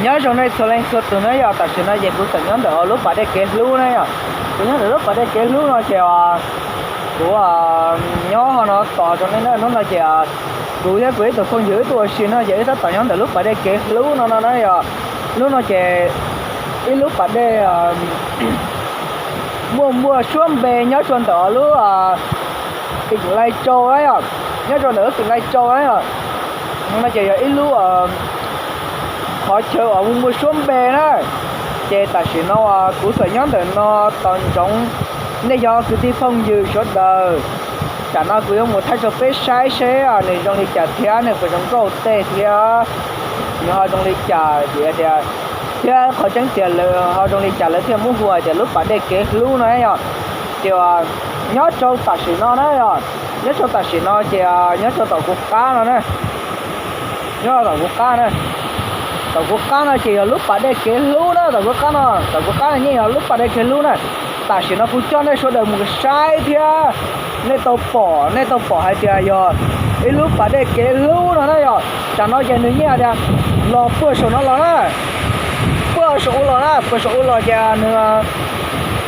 Nyob zoo nej txhua leej txhua tus na yom, tam sim no ces kuv tseem nyob ntawm lub pas dej kev hlub na yom. Kuv nyob ntawm lub pas dej kev hlub no ces kuv nyob ho no tos rau nej na. Hnub no ces kuv thiab kuv ib tug phooj ywg wb tuaj ua si no ces wb tab tom nyob ntawm lub pas dej kev hlub no no na yom. Lub no ces ib lub pas dej muaj muaj suab npe nyob rau ntawm lub tỉnh Lai Châu na yom, nyob rau ntawm lub tỉnh Lai Châu na yom. No ces yog ib lub qhov chaw uas muaj muaj suab npe na. Ces tam sim no kuv txawm nyob ntawm no tos ntsoov nej cov kwv tij phooj ywg sawv daws. Tam no kuv yuav mus thaij rau peb saib seb nws zoo li cas thiab nws puas zoo nkauj tej thiab nws ho zoo li cas, tias thiab qhov tseeb tias lawv ho zoo li cas lawv thiaj muab hu hais tias lub pas dej kev hlub no yom. Ces nyob rau tam sim no na yom, nyob rau tam sim no ces nyob rau tom kuv qab no na, nyob rau tom kuv qab na. Tom kuv qab no ces yog lub pas dej kev hlub na, tom kuv qab no, tom kuv qab no yeej yog lub pas dej kev hlub na. Tam sim no kuv coj nej sawv daws mus saib thiab nej tau pom, nej tau pom hais tias yog ib lub pas dej kev hlub no na yom. Tam no ces nws yeej hais tias los puag saum no los na, puag saum ub los na, puag saum ub los ces nws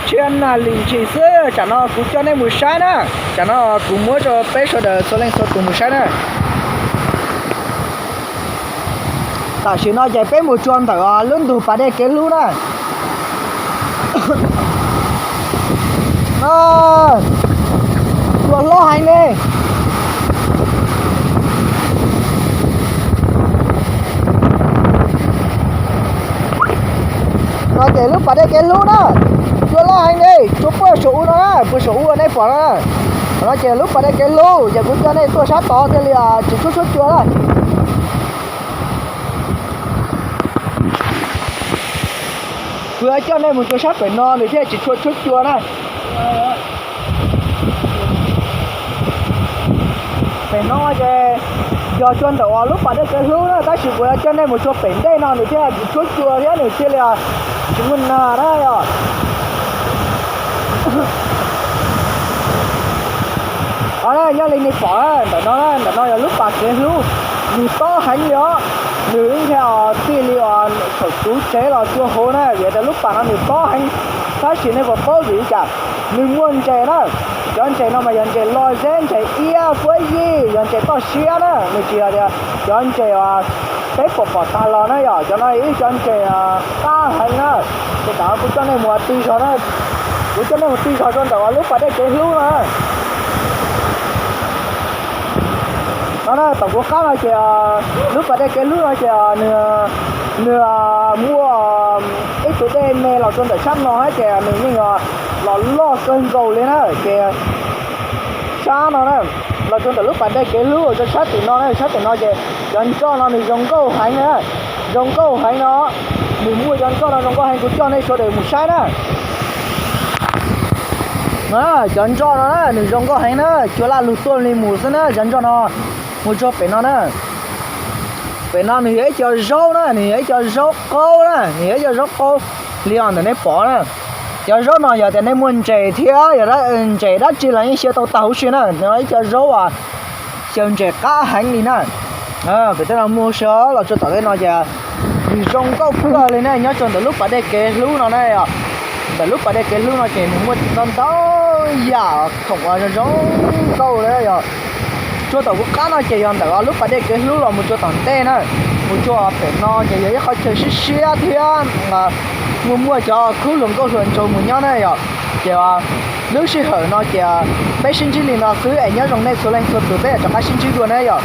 tshia nas lim ntshis xwb. Tam no kuv coj nej mus saib na, tam no kuv muab rau peb sawv daws txhua leej txhua tus mus saib na. Tam sim no ces peb mus tsuas ntawm lub ntug pas dej kev hlub na. Cua hlob heev li. No ces lub pas dej kev hlub na, cua loj heev li, cua puag saum ub no na, puag saum ub nej pom no na. No ces lub pas dej kev hlub ces kuv coj nej tuaj sab tod thiaj li tsis tshuab tshuab cua na. Kuv yuav coj nej mus rau sab pem no nws thiaj tsis tshua tshuab cua na. Pem no ces yog tsuas ntawm lub pas dej kev hlub na, tab sis kuv yuav coj nej mus rau pem ntej no nws thiaj tsis tshuab cua thiab nws thiaj li tsis muaj nas na yom. Nyob li nej pom ntawm no, ntawm no yog lub pas kev hlub, nws tob heev li os. Nws ib nthe txij li thaum kuv tsev los txua hauv na, vim tias lub pas no nws tob heev. Tab sis nej puas paub vim li cas? Nws muaj ntses na. Cov ntses no mas yog ntses loj zeb, ntses iab, puab yij, yog ntses toj siab na, nws tsis yog tias cov ntses peb pom pom tag los na yom. Cov no ib cov ntses qab heev na. Ces tam no kuv coj nej mus ti zog na, kuv coj nej mus ti zog rau ntawm lub pas dej kev hlub no. No na, tom kuv qab no ces lub pas dej kev hlub no ces nws muaj ib tug dej me los rau ntawm sab no ces nws yeej los loj kawg nkaus li na. Ces sab no na, los rau ntawm lub pas dej kev hlub rau sab tim no na, sab tim no ces cov nroj no nws zoo nkauj heev na, zoo nkauj heev no. Nws muaj cov nroj no zoo nkauj heev, kuv coj nej sawv daws mus saib na. Cov nroj no na nws zoo nkauj heev na, cua laj lug tuaj li mus xwb na. Cov nroj no mus rau pem no na, pem no nws yog ib co zaub na, nws yog ib co zaub qaub na, nws yog ib co zaub qaub li os ntawm nej pom na. Cov zaub no yog tias nej muaj ntses thiab yog ntses dab tsi los yeej xyaw tau tag huv si na. Ib co zaub uas xyaw ntses qab heev li na. Pem tej no muaj sab los rau tom tej no ces nws zoo nkauj kawg li na, nyob rau ntawm lub pas dej kev hlub no na. Ntawm lub pas dej kev hlub no ces nws muaj ntau ntau yam khoom uas zoo zoo nkauj li yog. Rau tom kuv qab no ces yog ntawm lub pas dej kev hlub los mus rau tom ntej na, mus rau pem no ces yog ib qhov chaw siab siab thiab muaj muaj cov khub hluas nkauj hluas nraug mus nyob na yom. Ces lub sij hawm no ces peb sib ntsib li no xwb es nyob zoo nej txhua leej txhua tus, peb rov qab sib ntsib dua na yom.